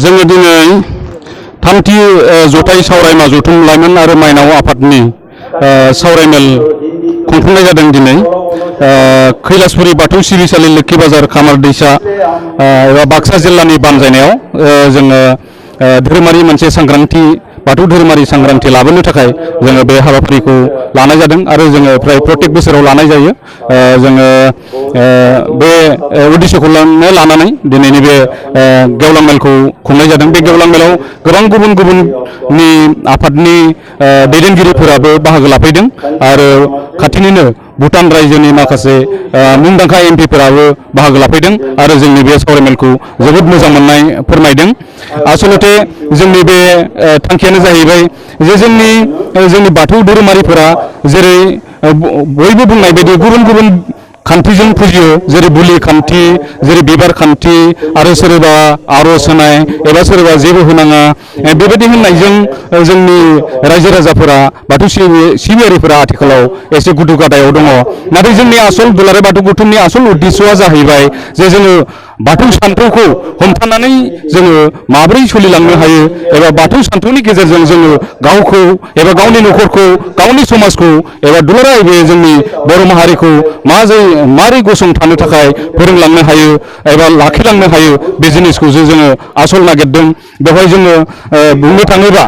जोङो दिनै थामथि जथाय सावरायमा जथुम लाइमोन आरो माइनाव आफादनि सावरायमेल खुंफुंनाय जादों। दिनै कैलासपुरी बाथौ सिबिसालि लोखिबाजार खामार दैसा एबा बाक्सा जिल्लानि बानजायनायाव जोङो धोरोमारि मोनसे सांग्रांथि बाथौ धोरोमारि सांग्रांथि लाबोनो थाखाय जोङो बे हाबाफारिखौ लानाय जादों आरो जोङो प्राय प्रत्येक बोसोराव लानाय जायो। जोङो बे उद्देश्यखौ लानानै दिनैनि बे गेवलां मेलखौ खुंनाय जादों। बे गेवलां मेलाव गोबां गुबुन गुबुननि आफादनि दैदेनगिरिफोराबो बाहागो लाफैदों आरो खाथिनिनो भुटान रायजोनि माखासे मुंदांखा एमपिफोराबो बाहागो लाफैदों आरो जोंनि बे सावरायमेलखौ जोबोद मोजां मोननाय फोरमायदों। आसलते जोंनि बे थांखियानो जाहैबाय जे जोंनि बाथौ धोरोमारिफोरा जेरै बयबो बुंनाय बायदि गुबुन गुबुन खान्थिजों फुजियो, जेरै बुलि खान्थि, जेरै बिबार खान्थि आरो सोरबा आर'ज होनाय एबा सोरबा जेबो होनाङा बेबायदि होननायजों जोंनि रायजो राजाफोरा बाथौ सिबियारिफोरा आथिखालाव एसे गुदु गादायाव दङ। नाथाय जोंनि आसल दुलाराय बाथौ गौथुमनि आसल उद्देश्यआ जाहैबाय जे जोङो बाथौ सान्थौखौ हमथानानै जोङो माबोरै सोलिलांनो हायो एबा बाथौ सान्थौनि गेजेरजों जोङो गावखौ एबा गावनि न'खरखौ, गावनि समाजखौ एबा दुलाराय बे जोंनि बर' माहारिखौ मारै गसंथानो थाखाय फोरोंलांनो हायो एबा लाखिलांनो हायो बे जिनिसखौसो जोङो आसल नागिरदों। बेवहाय जोङो बुंनो थाङोबा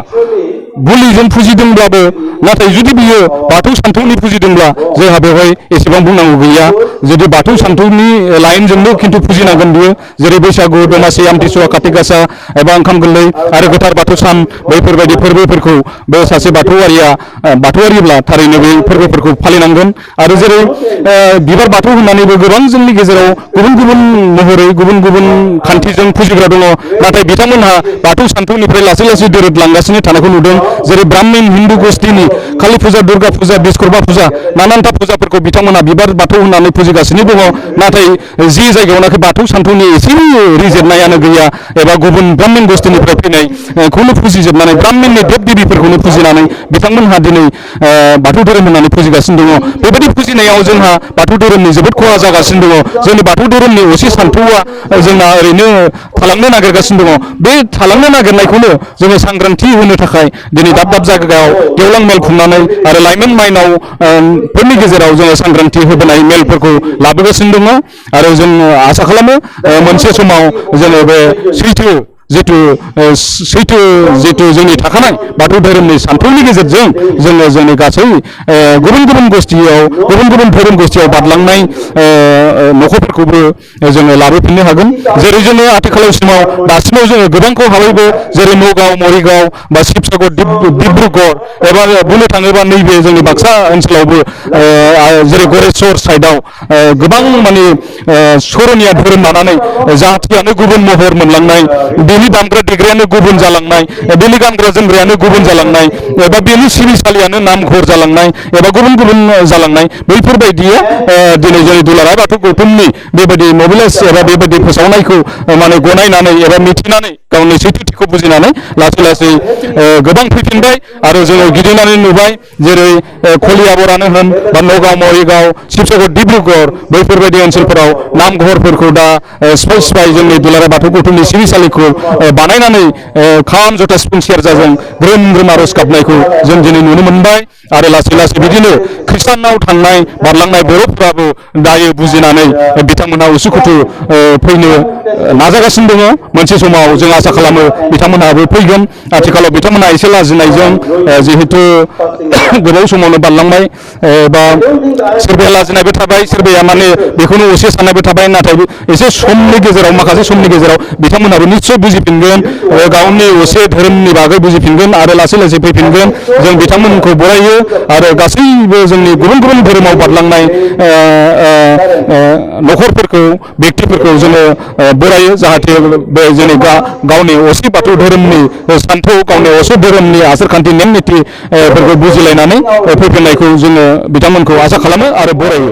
बुलिजों फुजिदोंब्लाबो नाथाय जुदि बियो बाथौ सान्थौनि फुजिदोंब्ला जोंहा बेवहाय एसेबां बुंनांगौ गैया। जुदि बाथौ सान्थौनि लाइनजोंनो खिन्थु फुजिनांगोन बियो, जेरै बैसागु, दमासि, आमथिसुवा, काति गासा एबा ओंखाम गोरलै आरो गोथार बाथौ सान बैफोरबायदि फोरबोफोरखौ बे सासे बाथौआरिब्ला थारैनो बे फोरबोफोरखौ फालिनांगोन। आरो जेरै बिबार बाथौ होननानैबो गोबां जोंनि गेजेराव गुबुन गुबुन महरै गुबुन गुबुन खान्थिजों फुजिग्रा दङ, नाथाय बिथांमोनहा बाथौ सान्थौनिफ्राय लासै लासै दोरोदलांगासिनो थानायखौ नुदों। जेरै ब्राह्मण हिन्दु गोष्ठीनि कालि फुजा, दुर्गा फुजा, बिश्वकर्मा फुजा नानानथा फुजाफोरखौ बिथांमोनहा बिबार बाथौ होननानै फुजिगासिनो दङ। नाथाय जि जायगायावनाखि बाथौ सान्थौनि एसे रिजेरनायानो गैया एबा गुबुन ब्राह्मण गोष्ठीनिफ्राय फैनायखौनो फुजिजोबनानै ब्राह्मणनि देब देबिफोरखौनो फुजिनानै बिथांमोनहा दिनै बाथौ धोरोम होननानै फुजिगासिनो दङ। बेबायदि फुजिनायाव जोंहा बाथौ धोरोमनि जोबोद खहा जागासिनो दङ। जोंनि बाथौ धोरोमनि असे सान्थौआ जोंना ओरैनो थालांनो नागिरगासिनो दङ। बे थालांनो नागिरनायखौनो जोङो सांग्रांथि होनो थाखाय दिनै दाब दाब जायगायाव गेवलां मेल खुंनानै आरो लाइमोन माइनाव फोरनि गेजेराव जोङो सांग्रांथि होबोनाय मेलफोरखौ लाबोगासिनो दङ। आरो जों आसा खालामो मोनसे समाव जोङो बे जिथु जोंनि थाखानाय बाथौ धोरोमनि सान्थौनि गेजेरजों जोङो जोंनि गासै गुबुन गुबुन गोष्ठीयाव गुबुन गुबुन धोरोम गोष्ठीयाव बारलांनाय न'खरफोरखौबो जोङो लाबोफिननो हागोन। जेरै जोङो आथिखालाव दासिमाव जोङो गोबांखौ हाबायबो, जेरै नगाव, मरिगाव बा शिबसागर, डिब्रुगड़ एबा बुंनो थाङोबा नैबे जोंनि बाक्सा ओनसोलावबो जेरै गरेस्वर साइडआव गोबां माने सर'निया धोरोम लानानै जाथियानो गुबुन महर मोनलांनाय, बेनि दामग्रा देग्रायानो गुबुन जालांनाय, बेनि गानग्रा जोमग्रायानो गुबुन जालांनाय एबा बेनि सिबिसालियानो नामघर जालांनाय एबा गुबुन गुबुन जालांनाय, बैफोरबायदिया दिनै जोंनि दुलाराय बाथौ गौथुमनि बेबायदि मबिलाइज एबा बेबायदि फोसावनायखौ माने गनायनानै एबा मिथिनानै गावनि सैथोथिखौ बुजिनानै लासै लासै गोबां फैफिनबाय। आरो जोङो गिदिंनानै नुबाय, जेरै कलियाबरानो होन बा नगाव, मरिगाव, शिबसागर, डिब्रुगड़ बैफोरबायदि ओनसोलफोराव नामघरफोरखौ दा स्पाइ जोंनि दुलाराय बाथौ गौथुमनि सिबिसालिखौ बानायनानै खाम, जथा, सिफुं, सेरजाजों ग्रोम ग्रोम आर'ज गाबनायखौ जों दिनै नुनो मोनबाय। आरो लासै लासै बिदिनो खृष्टानाव थांनाय बारलांनाय बर'फ्राबो दायो बुजिनानै बिथांमोनहा उसुखुथु फैनो नाजागासिनो दङ। मोनसे समाव जों आसा खालामो बिथांमोनहाबो फैगोन। आथिखालाव बिथांमोनहा एसे लाजिनायजों जिहेथु गोबाव समावनो बारलांबाय बा सोरबाया लाजिनायबो थाबाय, सोरबाया माने बेखौनो असे साननायबो थाबाय। नाथाय एसे समनि गेजेराव माखासे समनि गेजेराव बिथांमोनहाबो निस्सय बुजिफिनगोन, गावनि असे धोरोमनि बागै बुजिफिनगोन आरो लासै लासै फैफिनगोन। जों बिथांमोनखौ बरायो आरो गासैबो जोंनि गुबुन गुबुन धोरोमाव बारलांनाय न'खरफोरखौ, बेक्तिफोरखौ जोङो बरायो, जाहाथे बे जोंनि गावनि असे बाथौ धोरोमनि सान्थौ, गावनि असे धोरोमनि आसारखान्थि नेम निथिफोरखौ बुजिलायनानै फैफिननायखौ जोङो बिथांमोनखौ आसा खालामो आरो बरायो।